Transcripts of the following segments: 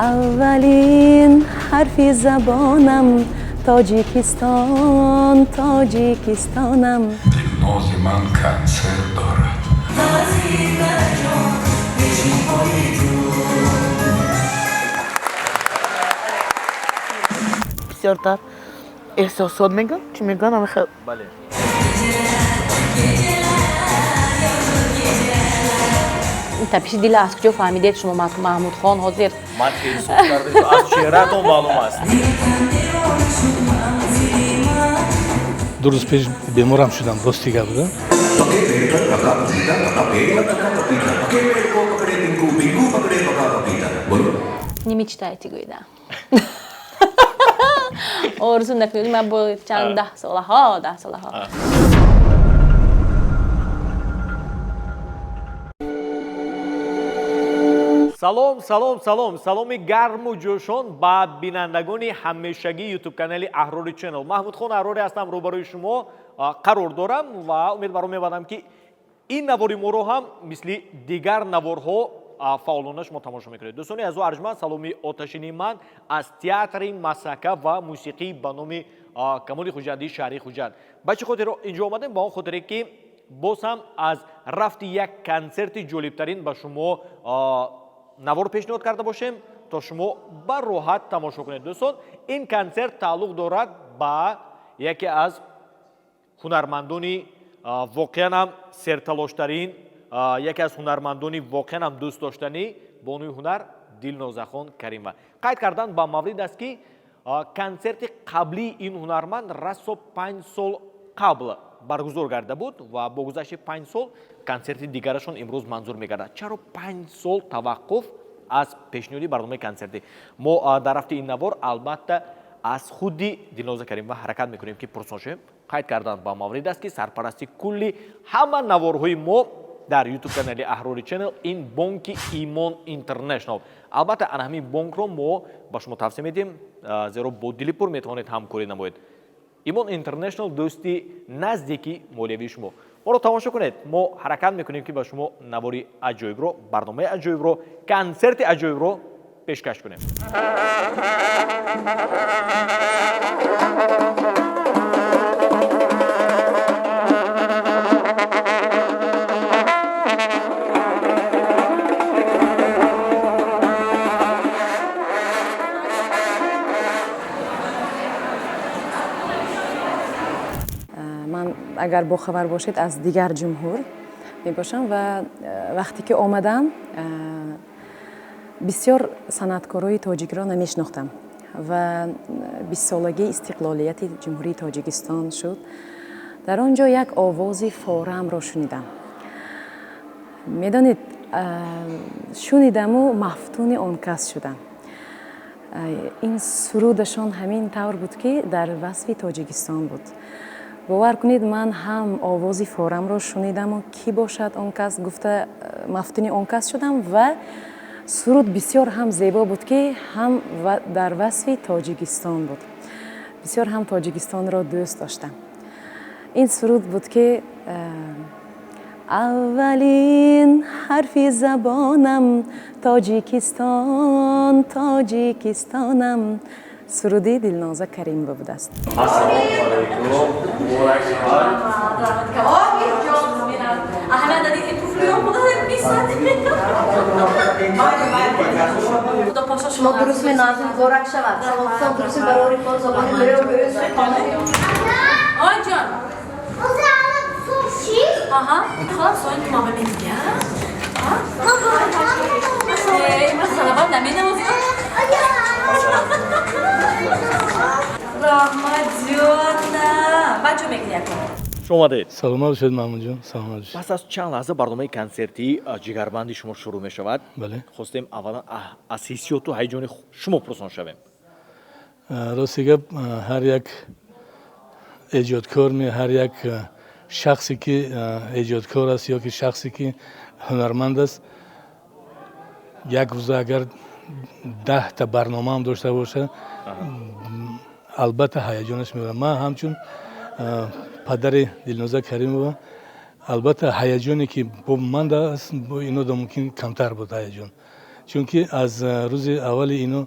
Аввалин ҳарфи забонам Тоҷикистон, Тоҷикистонам. Дилнози ман консерт дорад. Бисёртар эҳсосот мегӯям, чӣ мегӯям, ҳамихел. Бале. Ин тапиши дила аз куҷо фаҳмидед шумо, Маҳмудхон, ҳозир? Ман эҳсос кардам, аз чеҳраатон маълум аст. 2 рӯз пеш беморам шудам, рости гап да. Не мечтайте, гӯида. Орзу накунед, ман бо чанд даҳсолаҳо, даҳсолаҳо. Салом, салом, салом, саломи гарму ҷӯшон ба бинандагони ҳамешагии ютуб канали Аҳрори Ченел. Маҳмудхон Аҳрорӣ ҳастам, рӯбарӯи шумо қарор дорам ва умедвором мебандам, ки ин навори моро ҳам мисли дигар наворҳо фаъолона шумо тамошо мекунед. Дӯстони азу арҷманд, саломи оташини ман аз театри масака ва мусиқӣ ба номи Камоли Хуҷандии шаҳри Хуҷанд. Ба чӣ хотир инҷо омадем? Ба он хотире, ки боз ҳам аз рафти як консерти ҷолибтарин ба шумо навор пешниҳод карда бошем, то шумо ба роҳат тамошо кунед. Дӯстон, ин консерт тааллуқ дорад ба яке аз ҳунармандони воқеан ҳам серталоштарин, яке аз ҳунармандони воқеан ҳам дӯстдоштанӣ, бонуи ҳунар Дилнозахон Каримова. Қайд кардан ба маврид аст, ки консерти қаблии ин ҳунарманд расо 5 сол қабл баргузор гарда буд ва бо гузашти 5 сол консерти дигарашон имрӯз манзур мегардад. Чаро 5 сол таваққуф аз пешниҳоди барномаи консертӣ? Мо дар рафти ин навор албатта аз худи Дилноза Каримова ҳаракат мекунем, ки пурсон шавем. Қайд кардан ба маврид аст, ки сарпарасти кулли ҳама наворҳои мо дар ютуб канали Аҳрори Ченел ин бонки Имон Интернешнал. Албатта, ана ҳамин бонкро мо ба шумо тавсия медиҳем, зеро бо дили пур метавонед ҳамкорӣ намоед. Имон Интернешнал, дӯсти наздики молиявии шумо. Моро тамошо кунед, мо ҳаракат мекунем, ки ба шумо навори аҷоибро, барномаи аҷоибро, консерти аҷоибро пешкаш кунем. Ман, агар бохабар бошед, аз дигар ҷумҳур мебошам ва вақте ки омадам, бисёр санъаткорои тоҷикро намешинохтам ва 20-солагии истиқлолияти Ҷумҳурии Тоҷикистон шуд. Дар он ҷо як овози форамро шунидам. Медонед, шунидаму мафтуни он кас шудам. Ин сурудашон ҳамин тавр буд, ки дар васфи Тоҷикистон буд. Бовар кунед, ман ҳам овози форамро шунидаму кӣ бошад он кас гуфта, мафтуни он кас шудам ва суруд бисёр ҳам зебо буд, ки ҳам дар васфи Тоҷикистон буд. Бисёр ҳам Тоҷикистонро дӯст доштам. Ин суруд буд, ки аввалин ҳарфи забонам Тоҷикистон, Тоҷикистонам, суруди Дилноза Каримова будааст. Ассалому алайкум, муборак шавад. Аҳамият дадед, ин туфлиён худо мисад. Худо пошо. Шумо дуруст меназм, муборак шавад. Саломатон, дуруст барори кор забони. Ой, ҷон. Аҳа, холам соин ту мама мегӯя. Имрӯз салават наменавозӣ? Раҳматҷона. Бачо мегирӣ якон. Шумо омадед. Саломат бошед, Маҳмудҷон, саломат бошед. Пас аз чанд лаҳза барномаи консертии ҷигарбанди шумо шурӯъ мешавад. Бале. Хостем аввалан аз ҳиссиёту ҳаяҷони шумо пурсон шавем. Рости гап, ҳар як эҷодкор, ҳар як шахсе ки эҷодкор аст ё ки шахсе ки ҳунарманд аст, як рӯза агар 10-та барномаам дошта бошад, албатта ҳаяҷонаш мебарад. Ман ҳамчун падари Дилноза Каримова, албатта, ҳаяҷоне ки бо ман аст, бо ино мумкин камтар буд ҳаяҷон, Чунки аз рӯзи аввали ино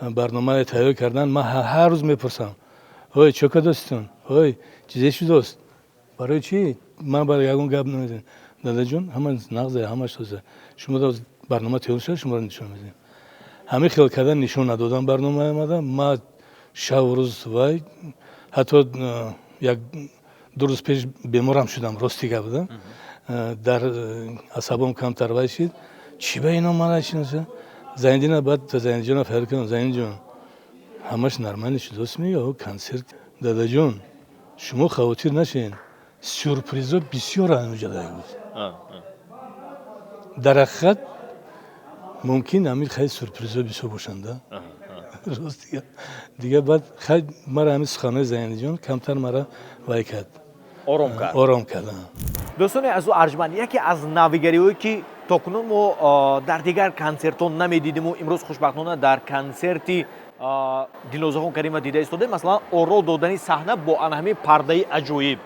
барномаро тайёр кардан, ман ҳар рӯз мепурсам: «Ой, чо кадоститон? Ой, чизе шудост? Барои чӣ ман бар ягон гап намедонам?» «Дадаҷон, ҳама нағзе, ҳама шоза, шумо барнома тайёр шуда, шуморо нишон медиҳем». Ҳамин хел кардан нишон надодам барномаи омада. Ма шаву рӯз вай, ҳатто як 2 рӯз пеш беморам шудам, рости гап да, дар асабом камтар вай шид. Чӣ ба ино мана шиноса Зайниддина, баъд Зайниҷона фарёд кардам: «Зайниҷон, ҳамаш нормально шудост, меё консерт?» «Дадаҷон, шумо хавотир нашед, сюрпризо бисёр ануҷада», гуфт. Дар ҳақиқат мумкин ҳамин хай сюрпризо бисёр бошанда, рост дига. Баъд хай мара ҳамин суханои Зайниҷон камтар мара вай кард. Ором кард. Ором кард. Дӯстони азу арҷманд, яке аз навигариҳое, ки то кунун мо дар дигар консертҳо намедидиму имрӯз хушбахтона дар консерти Дилнозахон Карима дида истодем, масалан, оро додани саҳна бо ана ҳамин пардаи аҷоиб.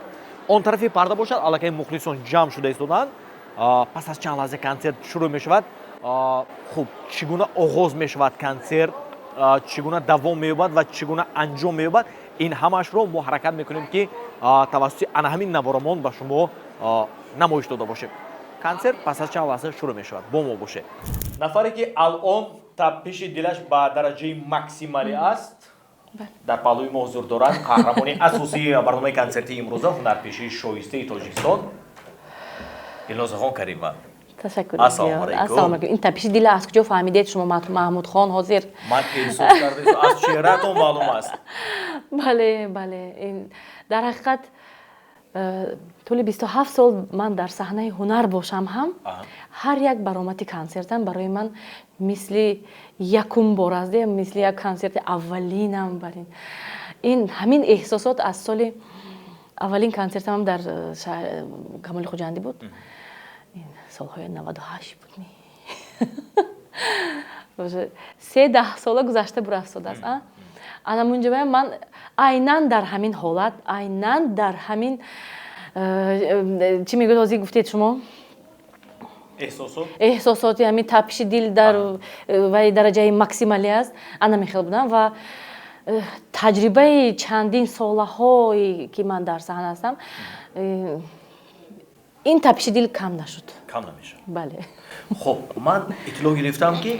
Он тарафи парда бошад, аллакай мухлисон ҷамъ шуда истодаанд. Пас аз чанд лаҳза консерт шурӯъ мешавад. Хуб, чӣ гуна оғоз мешавад консерт, чӣ гуна давом меёбад ва чӣ гуна анҷом меёбад, ин ҳамаашро мо ҳаракат мекунем, ки тавассути ана ҳамин наворамон ба шумо намоиш дода бошем. Консерт пас аз чанд лаҳза шурӯъ мешавад, бо мо бошед. Нафаре, ки алон тапиши дилаш ба дараҷаи максималӣ аст, дар паҳлӯи мо ҳузур дорад, қаҳрамони асосии барномаи консертии имрӯза, ҳунарпешии шоистаи Тоҷикистон Дилнозахон Карима. Ташаккур. Ассалому алайкум. Ассалому алайкум. Ин тапиши дила аз куҷо фаҳмидед шумо, Маҳмудхон, ҳозир? Ман эҳсос карда, аз чеҳраатон маълум аст. Бале, ин дар ҳақиқат тӯли 27 сол ман дар саҳнаи ҳунар бошам ҳам, ҳар як баромади консертам барои ман мисли якум бор аст, мисли як консерти аввалинам. Бар ин ҳамин эҳсосот аз соли аввалин консертамам дар Камоли Хуҷандӣ буд, ин солҳои 98 буд, се даҳсола гузашта бурафтодааст. Ана мунҷа ман айнан дар ҳамин ҳолат, айнан дар ҳамин чӣ мегӯед, ҳозир гуфтед шумо, эҳсосот, эҳсосоти ҳамин тапиши дил дар вай дараҷаи максималӣ аст, ана мехел будам. Ва таҷрибаи чандин солаҳое, ки ман дар саҳна ҳастам, ин тапиши дил кам нашуд. Кам намешавад. Бале. Хуб, ман иттилоъ гирифтам, ки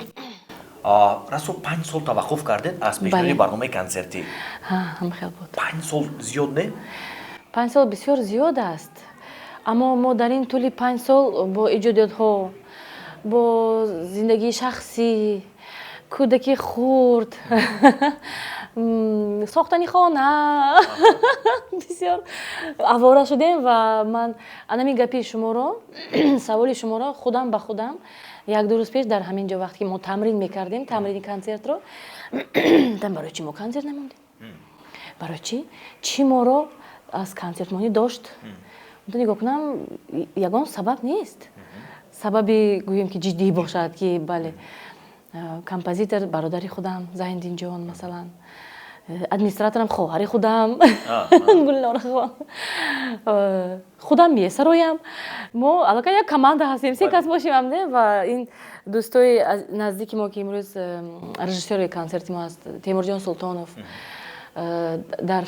расо 5 сол таваққуф кардед аз пешниҳоди барномаи консертӣ. Ҳамхел буд. 5 сол зиёд не? 5 сол бисёр зиёд аст, аммо мо дар ин тӯли 5 сол бо иҷодиётҳо, бо зиндагии шахсӣ, кӯдаки хурд, сохтани хона бисёр авора шудем. Ва ман анами гапи шуморо, саволи шуморо худам ба худам як ду рӯз пеш дар ҳамин ҷо, вақте ки мо тамрин мекардем, тамрини консертро, там барои чӣ мо консерт намондем, барои чӣ, чӣ моро аз консертмонӣ дошт, нигоҳ кунам, ягон сабаб нест, сабаби гӯем, ки ҷиддӣ бошад, ки бале, композитор бародари худам Зайниддинҷон, масалан, администраторам хоҳари худам Гулнорахон, худам месароям. Мо аллакай як команда ҳастем, се кас бошем. Ва ин дӯстои наздики мо, ки имрӯз режиссёри консерти мо аст, Темурҷон Султонов, дар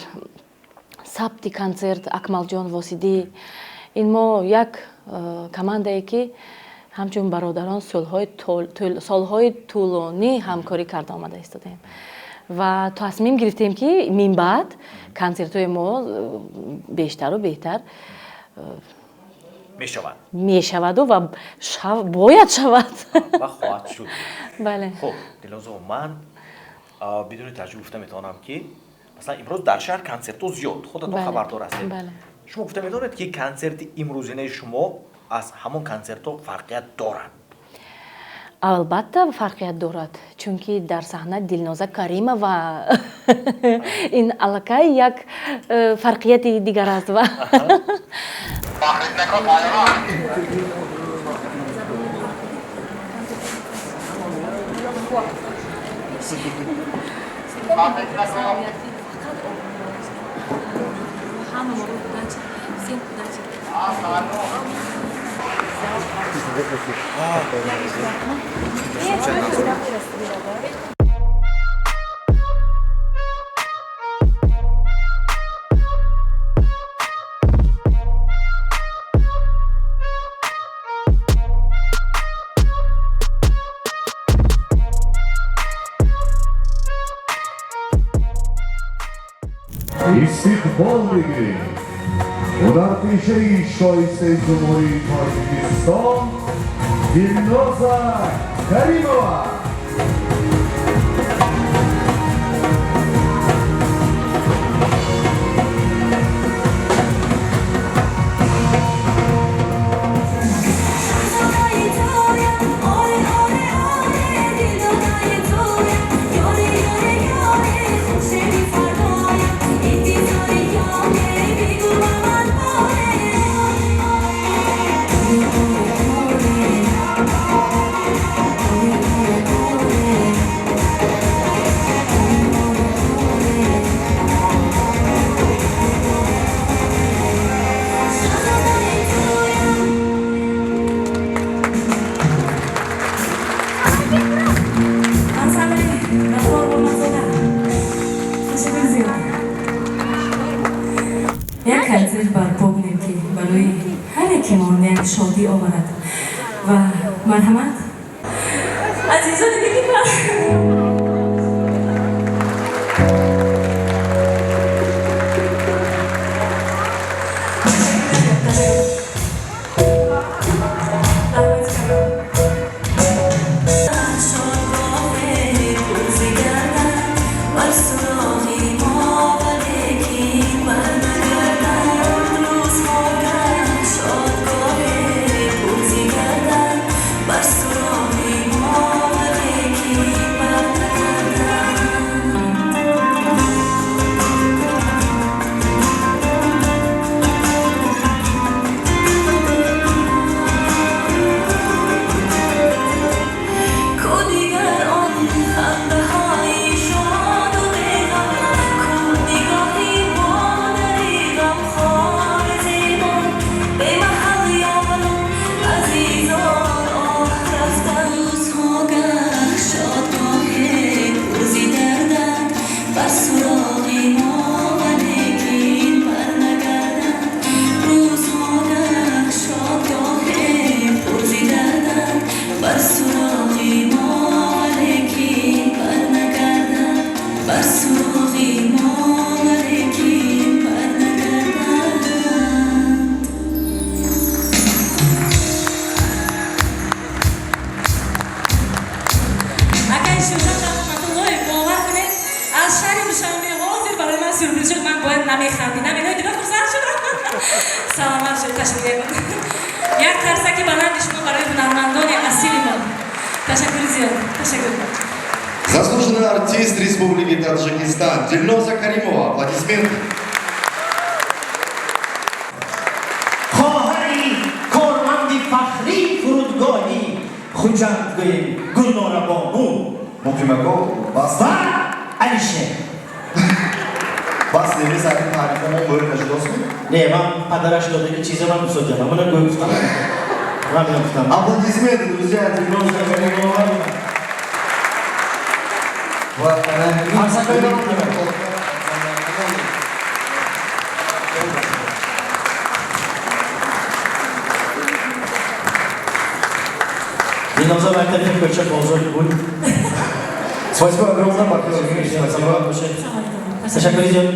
сабти консерт Акмалҷон Восидӣ, ин мо як командае, ки ҳамчун бародарон солҳои тӯлонӣ ҳамкорӣ карда омада истодаем ва тасмим гирифтем, ки минбаъд консертҳои мо бештару беҳтар мешавад. Мешаваду ва бояд шавад. Ва хоҳад шуд. Бале. Хуб, Дилнозо, ман бидуни таҷриб гуфта метавонам, ки масалан имрӯз дар шаҳр консертҳо зиёд, худатон хабардор ҳастед. Шумо гуфта метавонед, ки консерти имрӯзинаи шумо аз ҳамон консертҳо фарқият дорад? Албатта, фарқият дорад, чунки дар саҳна Дилноза Каримова, ин аллакай як фарқияти дигар аст. Ва Истиқбол бигирем ҳунарпешаи шоистаи Ҷумҳурии Тоҷикистон Дилноза Каримова. Як консерт барпо кунем, ки барои ҳар якимон як шодӣ оварад ва марҳамат, азизони дили ман. Акай Шӯҳрат Раҳматуллоев, бовар кунед, аз шаҳри Душанбе ҳозир барои ман сюрприз шуд. Ман бояд намехандидам, ино дида хурсанд шудам. Саломат шуд, ташриф. Як қарсаки баланди шумо барои ҳунармандони асили мо. Ташаккури зиёд, ташаккур. Заслуженный артист Республики Таджикистан Дильноза Каримова. Аплодисменты. Хоҳари корманди фахрии фурудгоҳи Хуҷанд гӯем, Гулнора бону. Муқимако, бас. Ва Алишер. Бас немес, ҳамин таърифҳомо мӯр нашудостми? Не, ман падараш додаги чиза ман бисодиам, амана гӯй гуфтам, ман гуфтам. Аплодисменты, друзья, Дильноза Каримова. Ва Қарсакҳои баланд. Дилноза мактаби кӯча бозори буд. Спасибо огромное, Бахтиёр. Спасибо. Ташаккури зиёд.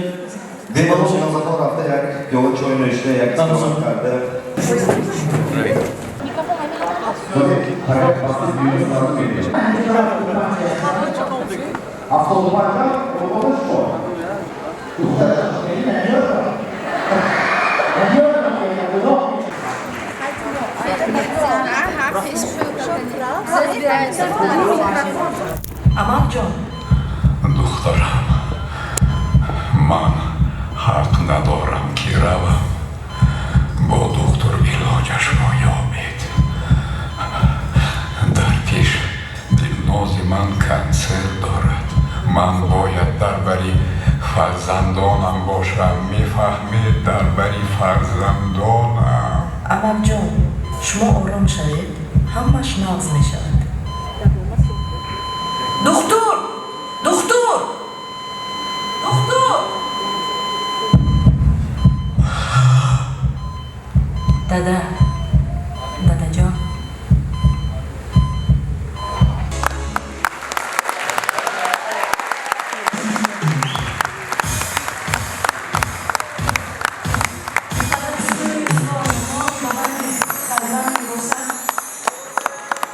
Бемалол Дилнозахон рафта як пиёла чой нӯшида, як истироҳат карда. 75 Амакҷон. Духтарам, ман ҳақ надорам, ки равам. Бо духтур илоҷашро ёбед. Дар пеш Дилнози ман консерт дорад. Ман бояд дар бари фарзандонам бошам, мефаҳмед, дар бари фарзандонам. Амакҷон. Шумо ором шавед, ҳамаш нағз мешавад. Духтур, духтур, духтур! Дада, дадаҷон.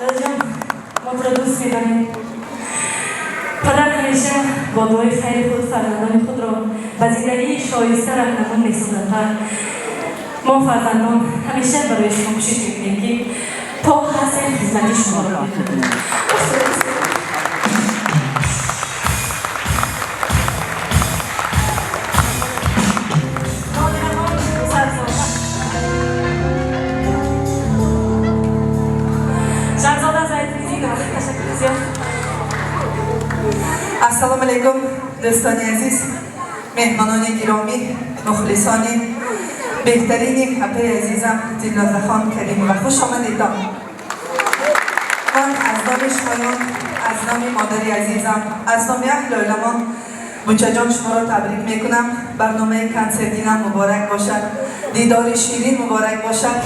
Дадаҷон, мо туро дӯст медорем. Падар ҳамеша бо дуои хайри худ фарзандони худро ба зиндагии шоиста раҳнамун месозад ва мо фарзандон ҳамеша барои шумо кӯшиш мекунем, ки то ҳастем хизмати шуморо бикунем. Шаҳзода Зайдинова, ташаккури зиёд. Ассалому алайкум, дӯстони азиз, меҳмонони гиромӣ, мухлисони беҳтарини апаи азизам Дилнозахон Каримова, хуш омадедон. Ман аз номи шумоён, аз номи модари азизам, аз номи аҳли оиламон бучаҷон шуморо табрик мекунам. Барномаи консертинам муборак бошад, дидори ширин муборак бошад.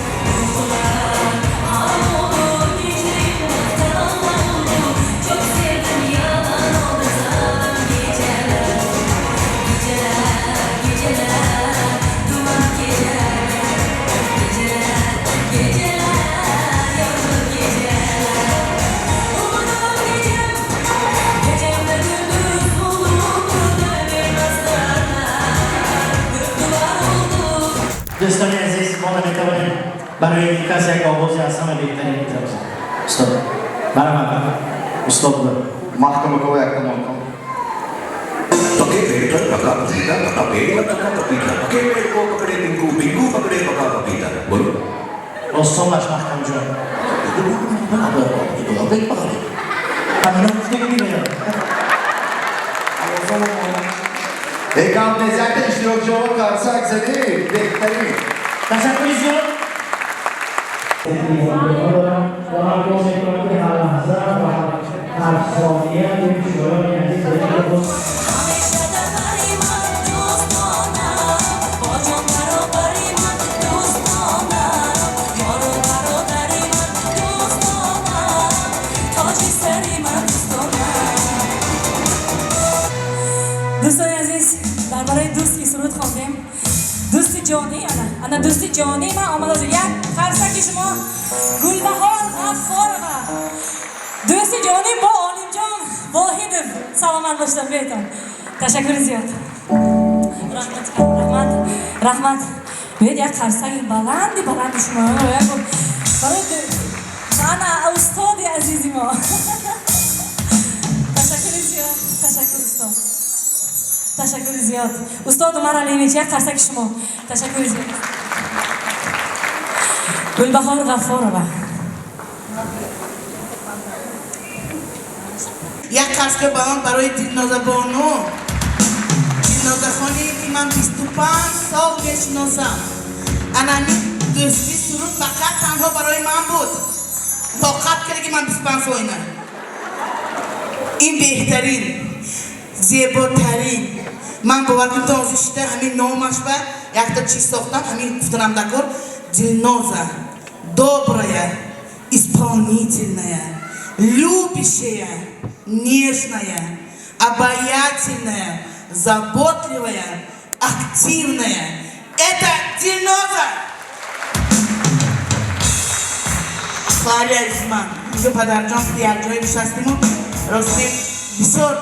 Дӯстони азиз, мо наметавонем барои ин кас як овози аз ҳама беҳтарин битавозем. Устод, барамад, устод. Маҳкама якта мон. पके पेड़ पर पका पपीता, पका पेड़ पर पका पपीता, पके पेड़ को पकड़े पिंकू, पिंकू पकड़े पका पपीता। बोलो। Осонаш, Маҳкамҷон. Ҳамино гуфтагӣ мегӯям. Гап нест, якта иштирокчиҳо қарсак задед, беҳтарин. Ташаккури зиёд. Ва ман дуо мекунам, ки ҳар лаҳза ва ҳар сония шоёни азиз дар Дӯстони азиз, дар бораи дӯст ки суруд хондем, дӯсти ҷонӣ ана ана дӯсти ҷонӣ ман омада. Як қарсаки шумо, Гулбаҳор Ғаффорова, дӯсти ҷонӣ бо Олимҷон Воҳидов. Саломат бошед, беҳтон. Ташаккури зиёд, раҳмат, раҳмат, раҳмат. Биёед, як қарсаки баланди баланди шумо барои ана устоди азизи мо. Ташаккури зиёд, ташаккур, устод, ташаккури зиёд, устод Умар Алиевич, як қарсаки шумо. Ташаккури зиёд, Гулбаҳор Ғаффорова. Як қарсаки баланд барои Дилнозабону, Дилнозахоне, ки ман 25 сол мешиносам. Анами дӯстӣ суруд фақат танҳо барои ман буд. Тоқат карда, ки ман 25 сол ина. Ин беҳтарин, зеботарин. Ман бовар кунед, то ҳозир шида ҳамин номаш ба якта чиз сохтам, ҳамин гуфтанам дакор. Дилноза добрая, исполнительная, любящая, нежная, обаятельная, заботливая, активная. Это Дилноза. Хоҳари азиз, ман инҷо падарҷон якҷоя нишастиму рости бисёр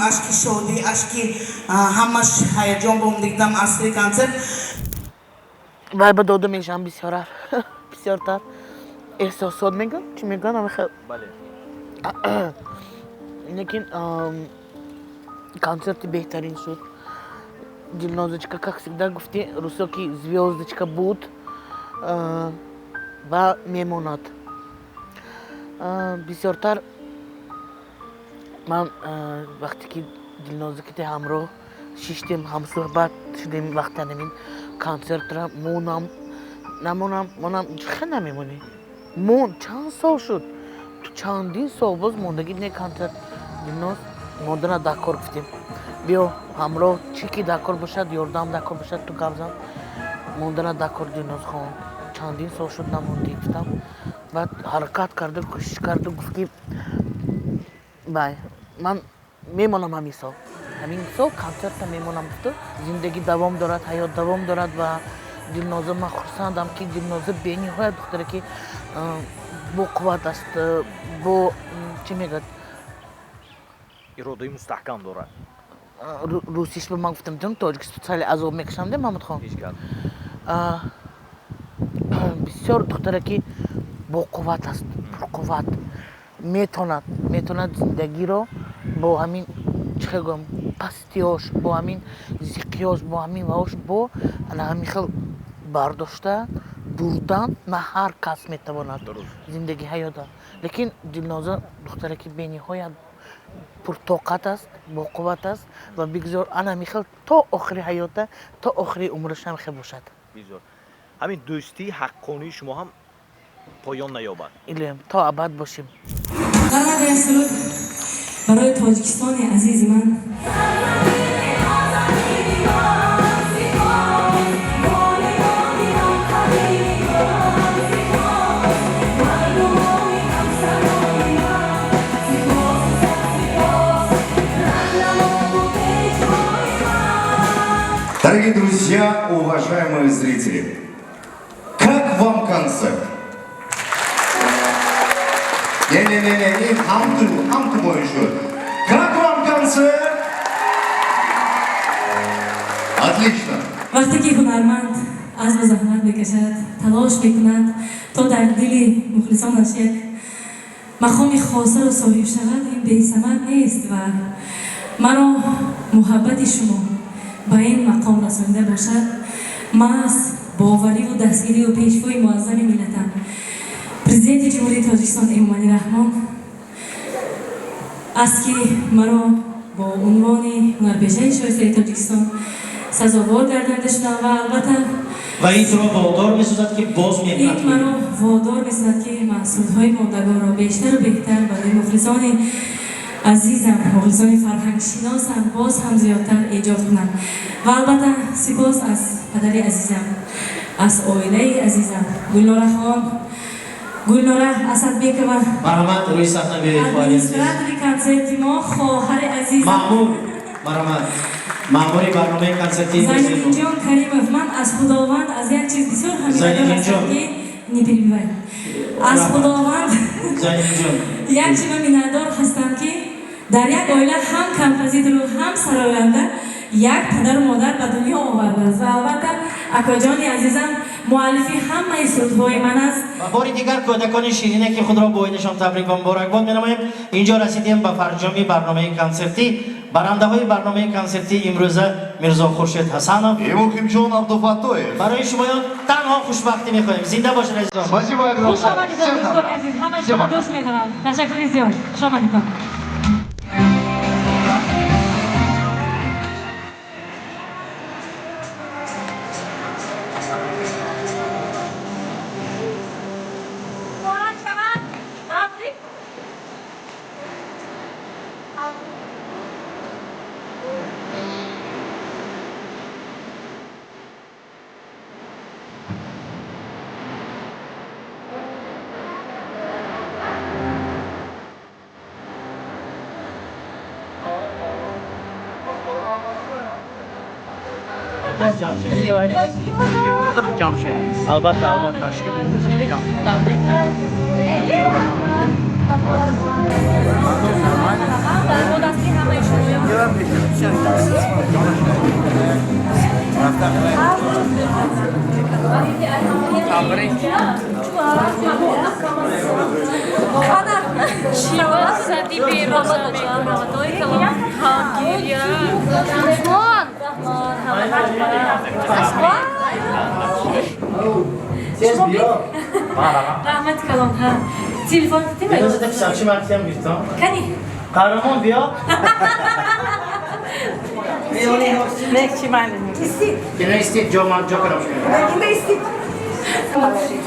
ашки шодӣ, ашки ҳамаш ҳаяҷон бо дидам асли консерт. Вай ба дода мешавам бисёрар, бисёртар эҳсосот мегӯям, чӣ мегӯям, амихел. Лекин консерти беҳтарин шуд. Дилнозочка, как всегда, гуфти русо, ки звездочка буд ва мемонад. Бисёртар ман вақте ки Дилноза ките ҳамроҳ шиштем, ҳамсӯҳбат шудем, вақте анамин консертра монам, намонам, монам, хе намемонӣ. Мон чанд сол шуд, ту чандин сол боз мондагӣ не концерт. Дилноз мондана дакор гуфтем, биё ҳамроҳ, чӣ ки дакор бошад, ёрдам дакор бошад, ту гап зан. Мондана дакор, Дилнозхон, чандин сол шуд намондӣ, гуфтам. Баъд ҳаракат карду, кӯшиш карду, гуфт ки бай, ман мемонам, ҳамин сол, ҳамин сол концерта мемонам, гуфту. Зиндагӣ давом дорад, ҳаёт давом дорад. Ва Дилноза, ман хурсандам, ки Дилноза бениҳоят духтаре ки бо қувват аст, бо чӣ мегӯяд, иродаи мустаҳкам дорад. Русиш ба ман гуфтам, тоҷикистон сале азоб мекашам, де, Маҳмудхон, бисёр духтаре ки боқувват аст, пурқувват, метавонад зиндагиро бо ҳамин, чӣ хел гӯям, пастиёш, бо ҳамин зиқиёш, бо ҳамин ваош, бо ана ҳамин хел бардошта бурдан на ҳар кас метавонад зиндагӣ, ҳаёта. Лекин Дилноза духтаре ки бениҳоят пуртоқат аст, боқувват аст ва бигзор ана ҳамин хел то охири ҳаёта, то охири умраш ҳам хел бошад. Бигзор ҳамин дӯстии ҳаққонии шумо ҳам поён наёбад. Илоҳим, то абад бошем. Суруд барои Тоҷикистони азизи ман. Дорогие друзья, уважаемые зрители, как вам концерт? Не-не-не-не, ҳамту, ҳамту еще. Как вам концерт? Отлично. Вақте ки ҳунарманд азму заҳмат мекашад, талош мекунад, то дар дили мухлисонаш як мақоми хосаро соҳиб шавад, ин бесамар нест. Ва маро муҳаббати шумо ба ин мақом расонида бошад, маҳз бовариву дастгириву пешвои муаззами миллатам, Президенти Ҷумҳурии Тоҷикистон Эмомалӣ Раҳмон аст, ки маро бо унвони ҳунарпешаи шоистаи Тоҷикистон сазовор гардонида шудам. Ва албатта ва ин туро водор месозад, ки боз меҳнат. Ин маро водор месозад, ки маҳсулҳои мондагорро бештару беҳтар барои мухлисони азизам, мухлисони фарҳангшиносам боз ҳам зиёдтар эҷод кунам. Ва албатта сипос аз падари азизам, аз оилаи азизам, Гулнорахон, Гулнора Асадбекова. Марҳамат, рӯи саҳна биёед. Администратори консерти мо, хоҳари азизам. Маъмур, марҳамат, маъмури барномаи консерти. Зайниддинҷон Каримов. Ман аз Худованд аз як чиз бисёр ҳаминадор ҳастам, ки не перебивай, аз Худованд як чима миннатдор ҳастам, ки дар як оила ҳам композитору ҳам сароянда як падару модар ба дунё овардааст. Ва албатта акоҷони азизам муаллифи ҳамаи сурудҳои ман аст. Ва бори дигар кӯдакони ширине, ки худро бо оидашон табрик ва муборакбод менамоем. Инҷо расидем ба фарҷоми барномаи консертӣ. Барандаҳои барномаи консертии имрӯза Мирзо Хуршед Ҳасанов и Муқимҷон Абдуфаттоев. Барои шумоён танҳо хушбахтӣ мехоҳем. Зинда бошед, азизон. Спасибо огромное. Хуш омадитон, дӯстони азиз, ҳамаи шумо дӯст медорам. Ташаккури зиёд, хуш омадитон. Албатта, албатта. Раҳмати калон. Телефон. Кани. Қаҳрамон, биё. Истид. Истид, ҷо кардам. Истид.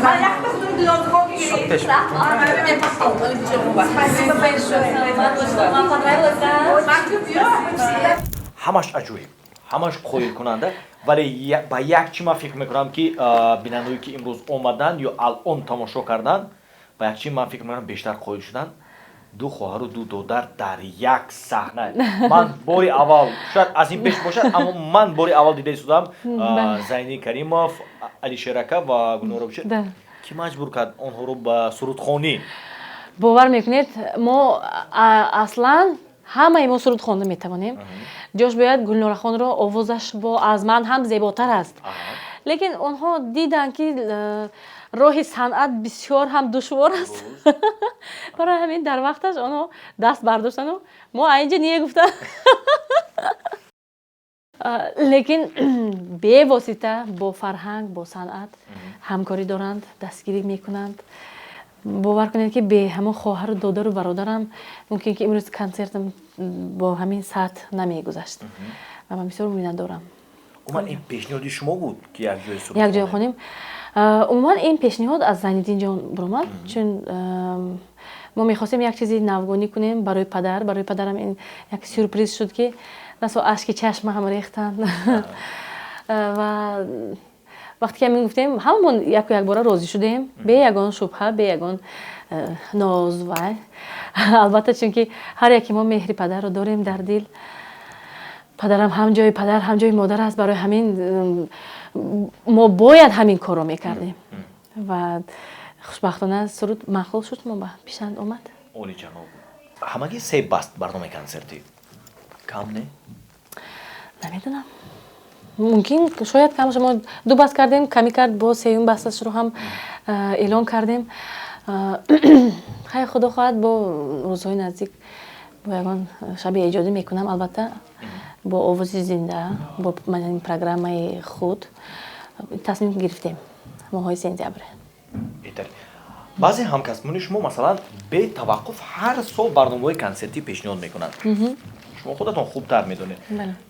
Ман якта худум Дилнозахон гирифт. Спасибо большое. Вам понравилось, да? Ҳамаш аҷоиб, ҳамаш қоилкунанда, вале ба як чӣ ман фикр мекунам, ки бинандаое, ки имрӯз омаданд ё алон тамошо карданд, ба як чӣ ман фикр мекунам, бештар қоил шуданд: ду хоҳару ду додар дар як саҳна. Ман бори аввал, шояд аз ин пеш бошад, аммо ман бори аввал дида истодам. Зайни Каримов, Алишер ака ва Гулнора Бошед, ки маҷбур кард онҳоро ба сурудхонӣ? Бовар мекунед, мо аслан ҳамаи мо суруд хонда метавонем. Ҷош бояд Гулнорахонро овозаш бо аз ман ҳам зеботар аст, лекин онҳо диданд, ки роҳи санъат бисёр ҳам душвор аст. Барои ҳамин дар вақташ онҳо даст бардоштану мо айнҷа не гуфтанд, лекин бевосита бо фарҳанг, бо санъат ҳамкорӣ доранд, дастгирӣ мекунанд. Бовар кунед, ки бе ҳамон хоҳару додару бародарам мумкин ки имрӯз консертам бо ҳамин сатҳ намегузашт ва ман бисёр миннатдорам. Умуман, ин пешниҳоди шумо буд, ки якҷоя суруд якҷоя хонем? Умуман, ин пешниҳод аз Зайниддинҷон баромад, чун мо мехостем як чизи навгонӣ кунем барои падар. Барои падарам ин як сюрприз шуд, ки расо ашки чашма ҳам рехтанд. Ва вақте ки ҳамин гуфтем, ҳамамон яку якбора розӣ шудем, бе ягон шубҳа, бе ягон ноз. Вай, албатта, чунки ҳар яке мо меҳри падарро дорем дар дил. Падарам ҳам ҷои падар, ҳам ҷои модар аст. Барои ҳамин мо бояд ҳамин корро мекардем ва хушбахтона суруд маъқул шуд, мо ба писанд омад. Олиҷаноб, ҳамагӣ се баст барномаи консертӣ кам не? Намедонам, мумкин, шояд кам. Мо ду баст кардем, камӣ кард, бо сеюм басташро ҳам эълон кардем. Хайр, худо хоҳад, бо рӯзҳои наздик бо ягон шаби эҷодӣ мекунам, албатта, бо овози зинда, бо программаи худ. Тасмим гирифтем моҳҳои сентябр. Беҳтарин. Баъзе ҳамкасбони шумо, масалан, бетаваққуф ҳар сол барномаҳои консертӣ пешниҳод мекунанд. Шумо худатон хубтар медонед,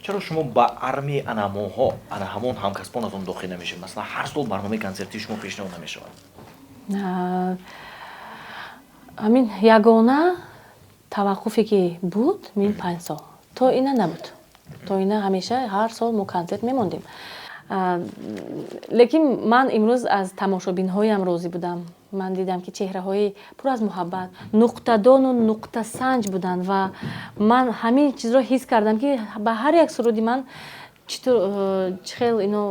чаро шумо ба армияи анамоҳо, ана ҳамон ҳамкасбонатон дохил намешавед? Масалан, ҳар сол барномаи консертии шумо пешниҳод намешавад. Ҳамин ягона таваққуфе ки буд, мин 5 сол то ина набуд. То ина ҳамеша ҳар сол мо консерт мемондем, лекин ман имрӯз аз тамошобинҳоям розӣ будам. Ман дидам, ки чеҳраҳои пур аз муҳаббат, нуқтадону нуқтасанҷ буданд ва ман ҳамин чизро ҳис кардам, ки ба ҳар як суруди ман читур, чӣ хел ино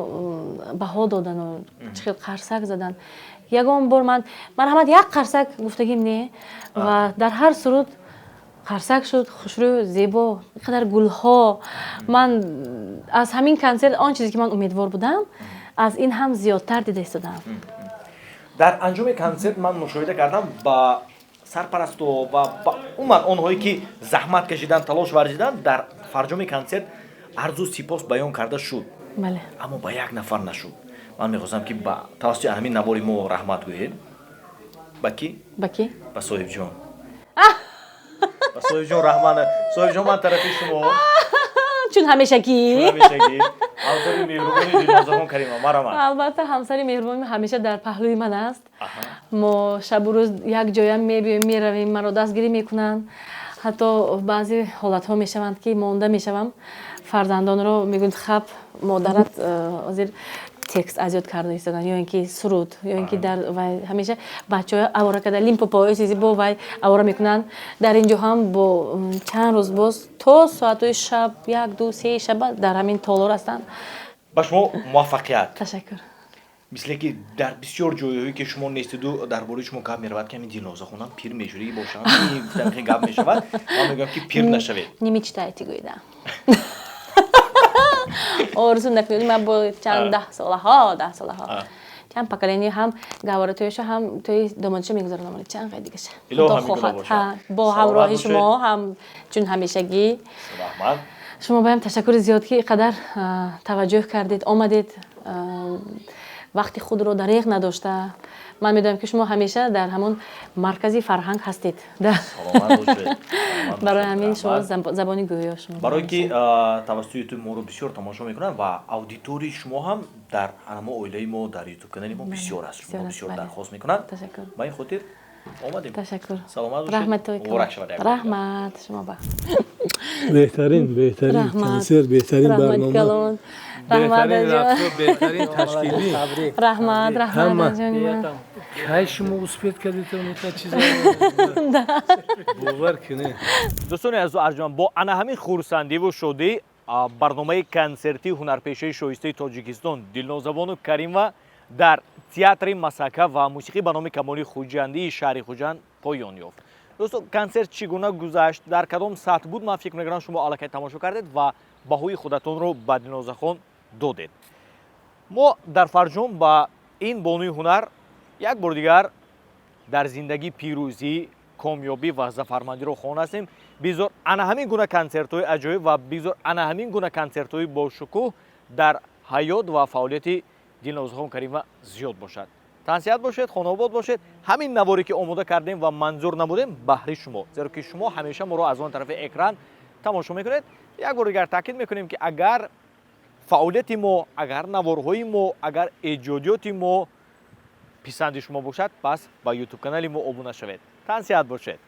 баҳо додану чӣ хел қарсак задан. Ягон бор ман, марҳамат, як қарсак гуфтагим не, ва дар ҳар суруд қарсак шуд. Хушрӯ, зебо, инқадар гулҳо. Ман аз ҳамин консерт он чизе ки ман умедвор будам, аз ин ҳам зиёдтар дида истодам. Дар анҷоми консерт ман мушоҳида кардам, ба сарпарасту ва ба умуман онҳое, ки заҳмат кашиданд, талош варзиданд, дар фарҷоми консерт арзу сипос баён карда шуд, аммо ба як нафар нашуд. Ман мехостам, ки ба тавассути ҳамин навори мо раҳмат гӯед. Ба кӣ? Ба кӣ? Ба Соҳибҷон, ба Соҳибҷон раҳмат. Соҳибҷон, ман тарафи шумо. Чун ҳамешагӣ. Ҳамешагӣ ҳамсари меҳрубони Дилнозахон Карима, марҳамат. Албатта, ҳамсари меҳрубони ҳамеша дар паҳлӯи ман аст. Мо шабу рӯз як ҷоя мебиёем, меравем, маро дастгирӣ мекунанд. Ҳатто баъзе ҳолатҳо мешаванд, ки монда мешавам, фарзандонро мегӯянд: «Хаб, модарат ҳозир текст аз ёд карда истодан ё ин ки суруд, ё ин ки дар вай». Ҳамеша бачаҳо авора карда, Лимпопо чизи бо вай авора мекунанд. Дар ин ҷо ҳам бо чанд рӯз боз то соатҳои шаб, як, ду, се шаба дар ҳамин толор ҳастанд. Ба шумо муваффақият. Ташаккур. Мисле ки дар бисёр ҷойҳое, ки шумо нестиду, дар бораи шумо гап меравад, ки ҳамин Дилнозахонам пир мешудагӣ бошанд, гуфтан гап мешавад. Ман мегӯям, ки пир нашавед. Не мечтайте, гӯйда, орзу накунед. Ман бо чанд даҳсолаҳо, даҳсолаҳо, чанд поколение ҳам гаҳвора тоиша, ҳам тои домодиша мегузаронам. Чанд қай дигаша, Худо хоҳад, бо ҳамроҳи шумо ҳам, чун ҳамешагӣ. Раҳмат. Шумо баям ташаккури зиёд, ки ин қадар таваҷҷӯҳ кардед, омадед. Вақти худро дареғ надошта, ман медонам, ки шумо ҳамеша дар ҳамон маркази фарҳанг ҳастед. Барои ҳамин шумо забони гӯё шумо. Барое ки тавассути Ютуб моро бисёр тамошо мекунанд ва аудиторияи шумо ҳам дар ҳамо оилаи мо, дар Ютуб канали мо бисёр аст, шумо бисёр дархост мекунанд, ба ин хотир омадем. Ташаккур. Саломат бошед, муборак шавад. Раҳмат шумо ба. Беҳтарин, беҳтарин консерт, беҳтарин барнома. Раҳмат. Беҳтарин ташкилӣ. Раҳмат, раҳмат. Кай шумо успеть кардед ин чиза, бовар кунед. Дӯстони азизу арҷманд, бо ана ҳамин хурсандиву шодӣ барномаи консертии ҳунарпешаи шоистаи Тоҷикистон Дилнозабону Каримова дар театри масҳака ва мусиқӣ ба номи Камоли Хуҷандии шаҳри Хуҷанд поён ёфт. Дӯсто, консерт чӣ гуна гузашт, дар кадом сатҳ буд, ман фикр мекунам, шумо аллакай тамошо кардед ва баҳои худатонро ба Дилнозахон додед. Мо дар фарҷом ба ин бонуи ҳунар як бор дигар дар зиндагӣ пирӯзӣ, комёбӣ ва зафармандиро хоҳон ҳастем. Бизор ана ҳамин гуна консертҳои аҷоиб ва бизор ана ҳамин гуна консертҳои бошукӯҳ дар ҳаёт ва фаъолияти Дилнозахон Каримова зиёд бошад. Тансиҳат бошед, хонаобод бошед. Ҳамин наворе ки омода кардем ва манзур намудем баҳри шумо, зеро ки шумо ҳамеша моро аз он тарафи экран тамошо мекунед. Як бор дигар таъкид мекунем, ки агар фаъолияти мо, агар наворҳои мо, агар эҷодиёти мо писанди шумо бошад, пас ба Ютуб канали мо обуна шавед. Тансиҳат бошед.